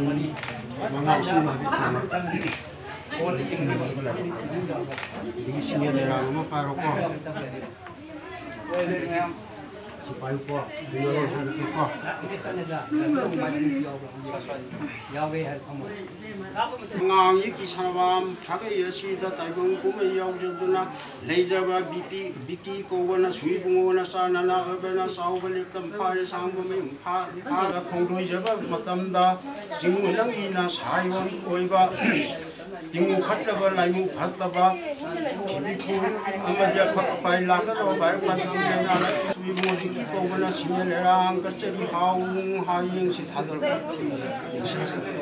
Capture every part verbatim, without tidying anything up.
ꯃꯉꯥ ꯏꯁꯤꯡ ꯍꯥꯏꯐꯦꯠ ꯊꯝꯃꯣ꯫ ꯑꯗꯒꯤ ꯁꯤꯡꯖꯦꯜ ꯂꯩꯔꯥꯡ ꯑꯃ ꯄꯥꯏꯔꯣꯀꯣ꯫ ꯁꯤ ꯄꯥꯏꯌꯨꯀꯣ꯫ ꯀꯩꯅꯣ ꯍꯥꯏꯔꯛꯀꯦꯀꯣ꯫ ꯑꯉꯥꯡꯒꯤ ꯁꯅꯕꯥꯝ ꯁꯥꯒꯩ ꯑꯁꯤꯗ ꯇꯥꯏꯕꯪ ꯀꯨꯝꯍꯩ ꯌꯥꯎꯖꯗꯨꯅ ꯂꯩꯖꯕ ꯕꯤꯄꯤ ꯕꯤꯀꯤ ꯀꯧꯕꯅ ꯁꯨꯏꯕꯨꯡꯉꯣꯅ ꯆꯥꯅꯅ ꯑꯣꯏꯕꯅ ꯆꯥꯎꯕ ꯂꯦꯛꯇꯝ ꯐꯥꯔꯦ ꯁꯥꯡꯕ ꯃꯌꯨꯝ ꯐꯥ-, ꯐꯥꯔ ꯈꯣꯡꯗꯣꯏꯖꯕ ꯃꯇꯝꯗ ꯆꯤꯡꯃꯤꯅꯝꯒꯤꯅ ꯁꯥꯌꯣꯟ ꯑꯣꯏꯕ ꯇꯤꯡꯉꯨ ꯐꯠꯇꯕ, ꯂꯥꯏꯃꯨ ꯐꯠꯇꯕ, ꯈꯤꯕꯤꯈꯨ ꯑꯃꯗꯤ ꯑꯐꯛ ꯑꯄꯥꯏ ꯂꯥꯛꯀꯗꯕ ꯚꯥꯏꯔꯁ ꯂꯥꯛꯀꯗꯕ ꯂꯥꯏꯅꯥ ꯁꯨꯏꯕꯨꯡꯉꯣ ꯕꯤꯀꯤ ꯀꯧꯕꯅ ꯁꯤꯡꯖꯦꯜ ꯂꯩꯔꯥꯡ ꯀꯆꯔꯤ ꯍꯥꯎ ꯍꯥꯏꯌꯦꯡꯁꯤ ꯊꯥꯗꯣꯔꯛꯄ꯫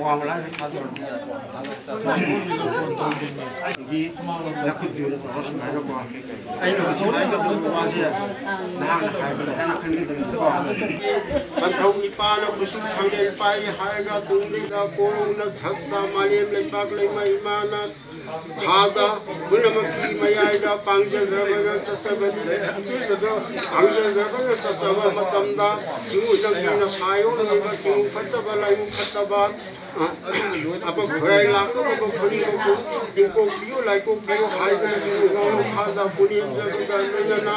ꯋꯥꯡꯃ ꯂꯥꯏꯗ ꯊꯥꯗꯣꯔꯛꯄ꯫ ꯑꯗꯒꯤ ꯂꯐꯨ ꯌꯣꯟꯕ ꯁꯨꯃꯥꯏꯅꯀꯣ꯫ ꯑꯩꯅ ꯍꯧꯖꯤꯛ ꯍꯥꯏꯒꯗꯕ ꯋꯥꯁꯦ ꯅꯍꯥꯛꯅ ꯍꯥꯏꯕꯗ ꯍꯥꯏꯅ ꯈꯟꯒꯗꯕꯅꯤꯀꯣ꯫ ꯄꯟꯊꯧ ꯏꯄꯥꯅ ꯈꯨꯠꯁꯨ ꯊꯥꯡꯂꯦꯟ ꯄꯥꯏꯔꯤ ꯍꯥꯏꯔꯒ ꯇꯨꯡꯗ ꯀꯣꯔꯧꯅ ꯊꯛꯇ ꯃꯥꯂꯦꯝ ꯂꯩꯄꯥꯛ ꯂꯩꯃ ꯏꯃꯥꯅ ꯊꯥꯗ ꯄꯨꯝꯅꯃꯛꯀꯤ ꯃꯌꯥꯏꯗ ꯄꯥꯡꯖꯗ꯭ꯔꯕꯅ ꯆꯠꯆꯕꯅꯤ꯫ ꯄꯥꯡꯖꯗ꯭ꯔꯕꯅ ꯆꯠꯆꯕ ꯃꯇꯝꯗ ꯆꯤꯡꯃꯤꯅꯝꯒꯤꯅ ꯁꯥꯌꯣꯟ ꯑꯣꯏꯕ ꯇꯤꯡꯉꯨ ꯐꯠꯇꯕ ꯂꯥꯏꯃꯨ ꯐꯠꯇꯕ ꯑꯄ ꯈꯨꯔꯥꯏ ꯂꯥꯛꯀꯗꯕ ꯈꯨꯗꯤꯡꯃꯛꯄꯨ ꯇꯤꯡꯀꯣꯛꯄꯤꯌꯨ, ꯂꯥꯏꯀꯣꯛꯄꯤꯌꯨ ꯍꯥꯏꯗꯨꯅ ꯆꯤꯡꯃꯤꯅꯝ ꯃꯈꯥꯗ ꯄꯨꯅꯦꯝꯖꯕꯒ ꯂꯣꯏꯅꯅ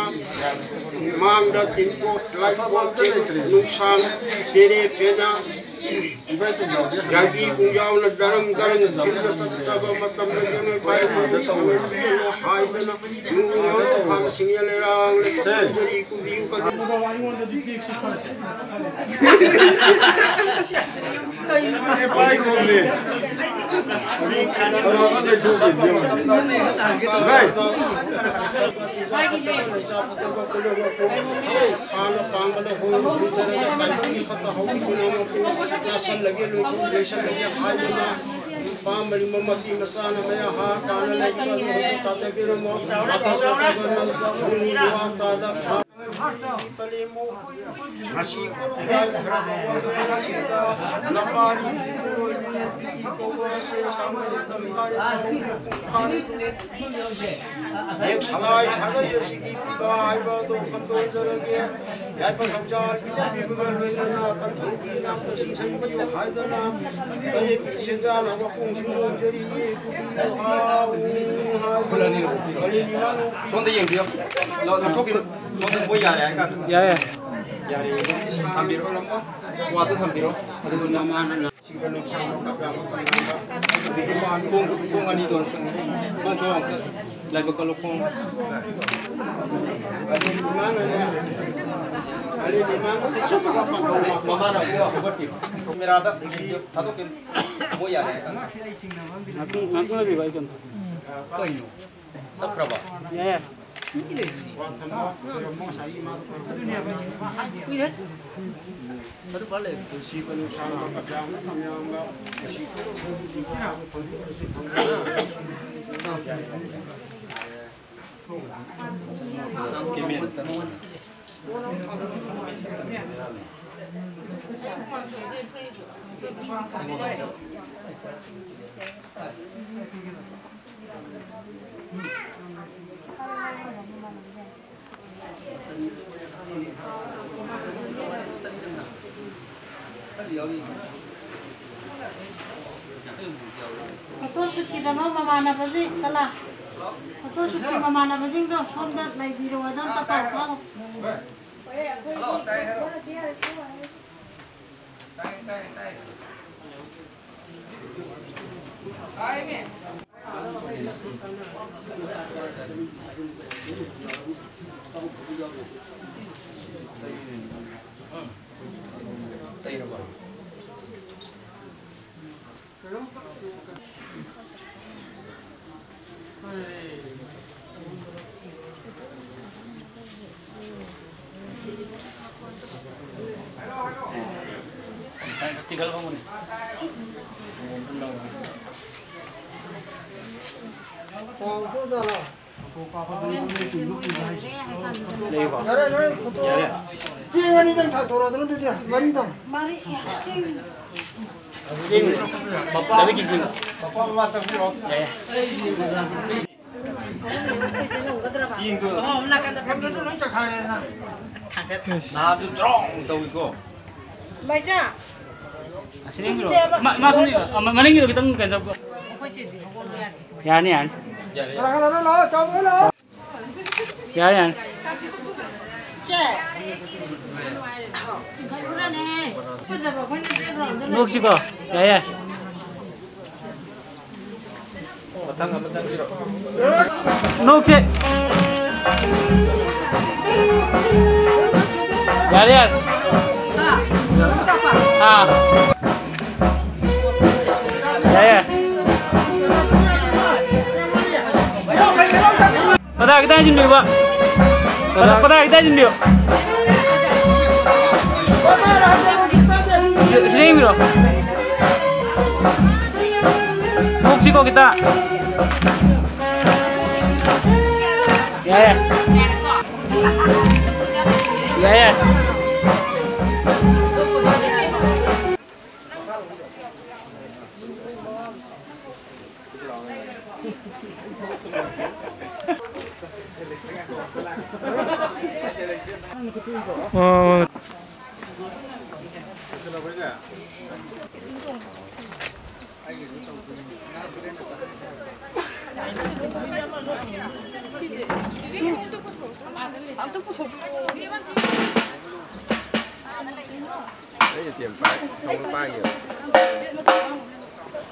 ꯃꯥꯡꯗ ꯇꯤꯡꯀꯣꯛ, ꯂꯥꯏꯀꯣꯛ, ꯅꯨꯡꯁꯥꯡ, ꯄꯦꯔꯦ ꯄꯦꯅ, ꯌꯥꯏꯕꯤ ꯄꯨꯡꯖꯥꯎꯅ ꯗꯔꯪ ꯗꯔꯪ ꯊꯤꯟꯅ ꯆꯠꯆꯕ ꯃꯇꯝꯗ ꯌꯦꯡꯉꯣꯏ ꯄꯥꯏ ꯍꯥꯏꯗꯨꯅ ꯆꯤꯡꯃꯤꯅꯝ ꯃꯈꯥꯗ ꯁꯤꯡꯖꯦꯜ ꯂꯩꯔꯥꯡ ꯂꯩꯀꯣꯛ ꯀꯆꯔꯤ ꯀꯨꯝꯕꯤꯌꯨ ꯀꯗꯤ꯫ ꯆꯥꯁꯜꯂꯒꯦ ꯂꯣꯏꯁꯜꯂꯒꯦ ꯍꯥꯏꯗꯨꯅ ꯄꯥꯝꯕꯔꯤ ꯃꯃꯛꯀꯤ ꯃꯆꯥꯅ ꯃꯌꯥ ꯍꯥ ꯇꯥꯅ ꯂꯩꯕ ꯇꯥꯖꯕꯤꯔꯝꯃꯣ꯫ ꯁꯨꯅꯤ ꯋꯥ ꯇꯥꯗ ꯉꯁꯤ ꯂꯝꯄꯥꯔꯤ ꯍꯦꯛ ꯁꯂꯥꯏ ꯁꯥꯒꯩ ꯑꯁꯤꯒꯤ ꯄꯤꯕ ꯍꯥꯏꯕ ꯑꯗꯣ ꯀꯝꯗꯧꯖꯔꯒꯦ? ꯌꯥꯏꯐ ꯊꯧꯖꯥꯜ ꯄꯤꯖꯕꯤꯕꯒ ꯂꯣꯏꯅꯅ ꯀꯟꯊꯧꯒꯤ ꯏꯅꯥꯛꯇ ꯆꯤꯡꯁꯤꯟꯕꯤꯌꯨ ꯍꯥꯏꯗꯅ ꯀꯔꯦꯝꯕꯤ ꯁꯦꯟꯖꯥꯅ ꯋꯥꯈꯣꯡꯁꯤꯡ ꯂꯣꯟꯖꯔꯤꯌꯦ꯫ ꯈꯨꯜ ꯑꯅꯤꯔꯣ? ꯁꯣꯝꯗ ꯌꯦꯡꯕꯤꯌꯣ꯫ ꯂꯧ-, ꯂꯧꯊꯣꯛꯄꯤꯔꯣ꯫ ꯁꯣꯝꯗ ꯃꯣꯏ ꯌꯥꯔꯦ ꯍꯥꯏ ꯀꯥꯟꯗ꯫ ꯌꯥꯔꯦ꯫ ꯌꯥꯔꯦ꯫ ꯊꯝꯕꯤꯔꯣ, ꯂꯧꯕ꯫ ꯋꯥꯗꯨ ꯊꯝꯕꯤꯔꯣ꯫ ꯑꯗꯨꯒ ꯅꯃꯥꯟꯅ ꯈꯣꯡ, ꯈꯣꯡ ꯑꯅꯤꯗꯣ ꯂꯥꯏꯕꯛ ꯀꯜꯂꯣ, ꯈꯣꯡ꯫ ꯃꯃꯥꯅ ꯍꯧꯒꯠꯄꯤꯔꯣ꯫ ꯀꯦꯃꯦꯔꯥꯗ ꯊꯥꯗꯣꯛꯀꯦ꯫ ꯃꯣꯏ ꯌꯥꯔꯦ ꯍꯥꯏ ꯀꯥꯟꯗ꯫ ꯉꯥꯛꯇꯪ, ꯉꯥꯛꯇꯪ ꯂꯩꯕꯤꯕ, ꯑꯩ ꯆꯪ-, ꯀꯩꯅꯣ? ꯆꯠꯈ꯭ꯔꯕ? ꯌꯥꯏ, ꯌꯥꯏ꯫ ꯐꯣꯇꯣ ꯁꯨꯠꯀꯤꯗꯃꯛ ꯃꯃꯥꯟꯅꯕꯁꯤꯡ ꯀꯂꯥ, ꯐꯣꯇꯣ ꯁꯨꯠꯀꯤ ꯃꯃꯥꯟꯅꯕꯁꯤꯡꯗꯣ ꯁꯣꯝꯗ ꯂꯩꯕꯤꯔꯣ, ꯑꯗꯣꯝꯇ ꯄꯥꯎ ꯐꯥꯎ꯫ ꯌꯥꯔꯦ, ꯅꯣꯏ ꯐꯣꯇꯣ ꯆꯦꯡ ꯑꯅꯤꯗꯪ ꯊꯥꯡꯗꯣꯔꯛꯑꯣꯗꯅ, ꯑꯗꯨꯗꯤ ꯃꯔꯤꯗꯪ꯫ ꯃꯔꯤ, ꯆꯦꯡ꯫ ꯃꯄꯥ, ꯃꯄꯥ ꯃꯃꯥ ꯆꯪꯕꯤꯔꯣ꯫ ꯌꯥꯏ, ꯌꯥꯏ꯫ ꯆꯦꯡꯗꯣ ꯂꯣꯏ ꯆꯠꯈꯥꯏꯔꯦꯗꯅ꯫ ꯅꯍꯥꯟꯁꯨ ꯗ꯭ꯔꯣꯡ ꯇꯧꯏꯀꯣ꯫ ꯑꯁꯤ ꯅꯪꯒꯤꯔꯣ? ꯃꯥ, ꯃꯥ ꯁꯣꯝꯗ, ꯑ, ꯃ-, ꯃꯅꯤꯡꯒꯤꯗꯣ ꯈꯤꯇꯪ ꯀꯩꯅꯣ ꯇꯧ-, ꯌꯥꯔꯅꯤ, ꯌꯥꯔꯅꯤ꯫ ꯌꯥꯔꯦ, ꯌꯥꯔꯦ꯫ ꯀꯅꯥ ꯀꯅꯥꯅꯣ ꯂꯥꯛꯑꯣ, ꯆꯥꯎꯕ ꯂꯣꯏ ꯂꯥꯛꯑꯣ꯫ ꯌꯥꯔꯦ, ꯌꯥꯔꯦ꯫ ꯆꯦ꯫ ꯆꯤꯡꯈꯠꯂꯨꯔꯅꯦ꯫ ꯐꯖꯕ ꯑꯩꯈꯣꯏꯅ background ꯗ ꯂꯩ꯫ ꯅꯣꯛꯁꯤꯀꯣ꯫ ꯌꯥꯏ, ꯌꯥꯏ꯫ ꯃꯊꯪ ꯑꯃ ꯆꯪꯕꯤꯔꯣ꯫ ꯅꯣꯛꯁꯦ꯫ ꯌꯥꯔꯦ, ꯌꯥꯔꯦ꯫ ꯑꯥ꯫ ꯌꯥꯏ, ꯌꯥꯏ꯫ ꯄꯗꯥ ꯈꯤꯇꯪ ꯍꯥꯏꯖꯤꯟꯕꯤꯌꯨꯕ꯫ ꯄꯗꯥ, ꯄꯗꯥ ꯈꯤꯇꯪ ꯍꯥꯏꯖꯤꯟꯕꯤꯌꯨ꯫ ꯁꯤ-, ꯁꯤꯗ ꯌꯦꯡꯕꯤꯔꯣ꯫ ꯅꯣꯛꯁꯤꯀꯣ ꯈꯤꯇ꯫ ꯌꯥꯏ, ꯌꯥꯏ꯫ ꯌꯥꯏ, ꯌꯥꯏ꯫ ꯑꯣ꯫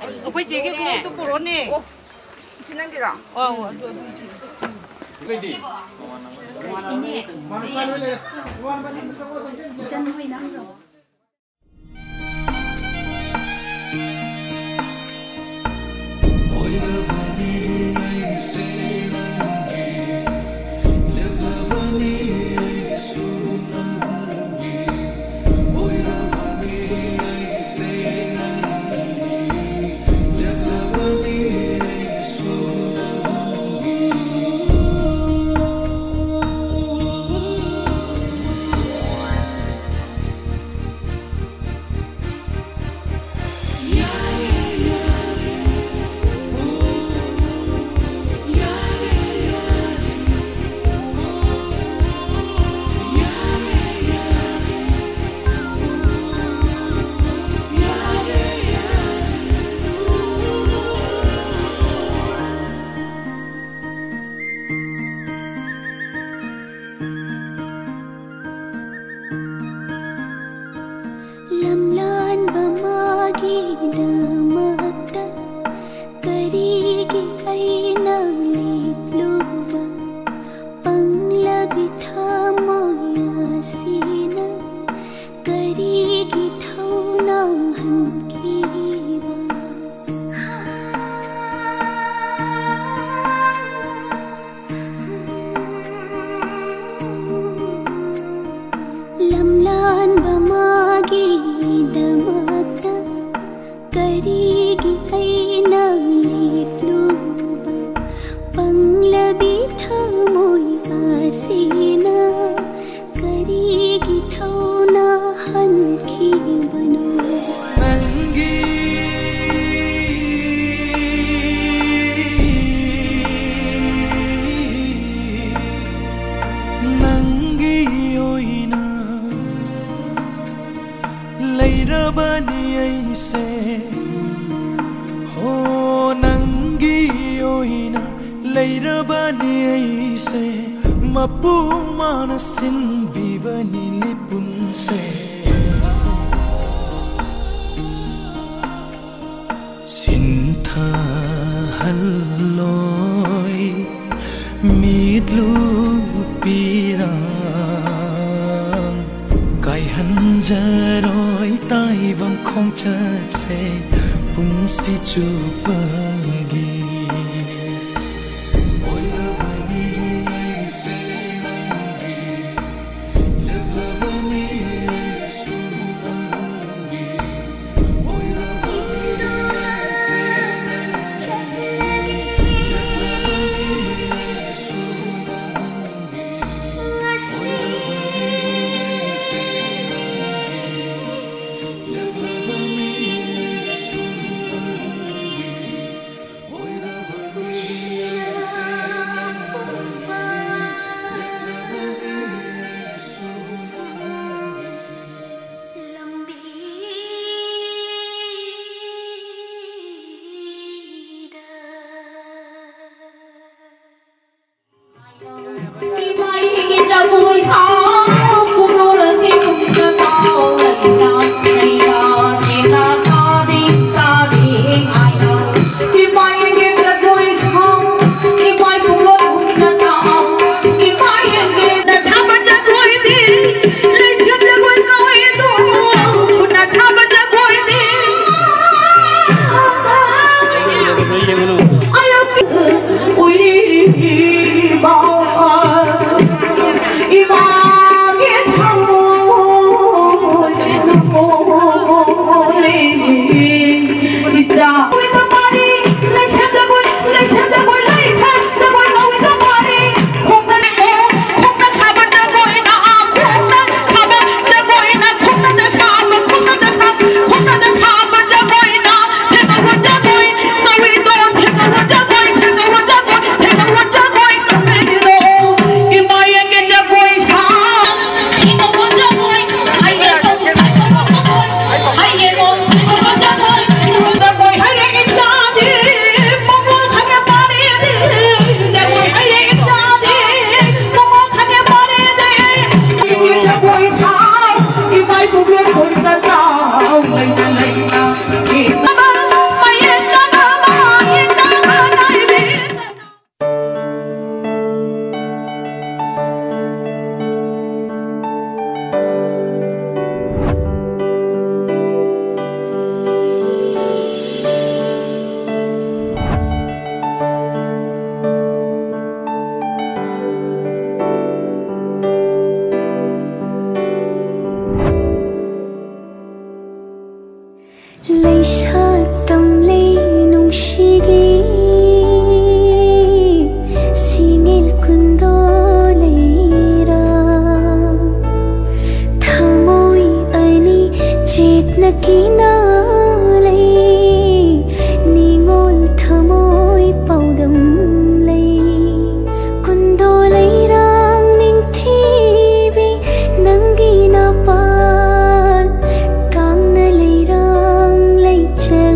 ꯑꯩꯈꯣꯏ ꯆꯦꯒꯤ ꯈꯣꯡꯎꯞꯇꯨ ꯄꯨꯔꯛꯑꯣꯅꯦ꯫ ꯏꯁꯨ ꯅꯪꯒꯤꯔꯣ? ꯑꯧ, ꯑꯗꯨ, ꯑꯗꯨ ꯏꯆꯦ꯫ ꯀꯔꯤꯒꯤ ꯑꯩꯅ ꯂꯦꯞꯂꯨꯕ ꯄꯪꯂꯕꯤ ꯊꯃꯣꯏ ꯑꯁꯤꯅ? ꯀꯔꯤꯒꯤ ꯊꯧꯅ ꯍꯟꯈꯤꯕꯅꯣ? ꯅꯪꯒꯤ, ꯅꯪꯒꯤ ꯑꯣꯏꯅ ꯂꯩꯔꯕꯅꯤ ꯑꯩꯁꯦ꯫ ꯍꯣ, ꯅꯪꯒꯤ ꯑꯣꯏꯅ ꯂꯩꯔꯕꯅꯤ ꯑꯩꯁꯦ꯫ ꯃꯄꯨ ꯃꯥꯅ ꯁꯤꯟꯕꯤꯕꯅꯤ ꯂꯤꯄꯨꯟꯁꯦ꯫ ꯁꯤꯟꯊꯍꯜꯂꯣꯏ ꯃꯤꯠꯂꯨ ꯄꯤꯔꯥꯡ, ꯀꯥꯏꯍꯟꯖꯔꯣꯏ ꯇꯥꯏꯕꯪ ꯈꯣꯡꯆꯠꯁꯦ ꯄꯨꯟꯁꯤ ꯆꯨꯞꯄꯒꯤ꯫ ꯑꯣꯏꯔꯕꯅꯤ ꯑꯩꯁꯦ ꯅꯪꯒꯤ, ꯂꯦꯞꯂꯕꯅꯤ ꯑꯩꯁꯨ ꯅꯪꯒꯤ꯫ ꯑꯣꯏꯔꯕꯅꯤ ꯑꯩꯁꯦ ꯅꯪꯒꯤ, ꯂꯦꯞꯂꯕꯅꯤ ꯑꯩꯁꯨ ꯅꯪꯒꯤ꯫ ꯑꯣꯏꯔꯕꯅꯤ ꯑꯩꯁꯦ ꯅꯪꯒꯤ, ꯂꯦꯞꯂꯕꯅꯤ ꯑꯩꯁꯨ ꯅꯪꯒꯤ꯫ ꯂꯩꯁꯥ ꯇꯝꯂꯦ ꯅꯨꯡꯁꯤꯒꯤ ꯁꯤꯡꯉꯦꯜ ꯀꯨꯟꯗꯣ ꯂꯩꯔꯥ꯫ ꯊꯃꯣꯏ ꯑꯅꯤ ꯆꯦꯠꯅ ꯀꯤꯅ ꯂꯩ, ꯅꯤꯡꯉꯣꯜ ꯊꯃꯣꯏ ꯄꯥꯎꯗꯝ ꯂꯩ꯫ ꯀꯨꯟꯗꯣ ꯂꯩꯔꯥꯡ ꯅꯤꯡꯊꯤꯕꯤ ꯅꯪꯒꯤ ꯅꯄꯥꯜ ꯀꯥꯡꯅ ꯂꯩꯔꯥꯡ ꯂꯩꯆꯠ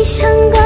ꯏꯁꯪꯒ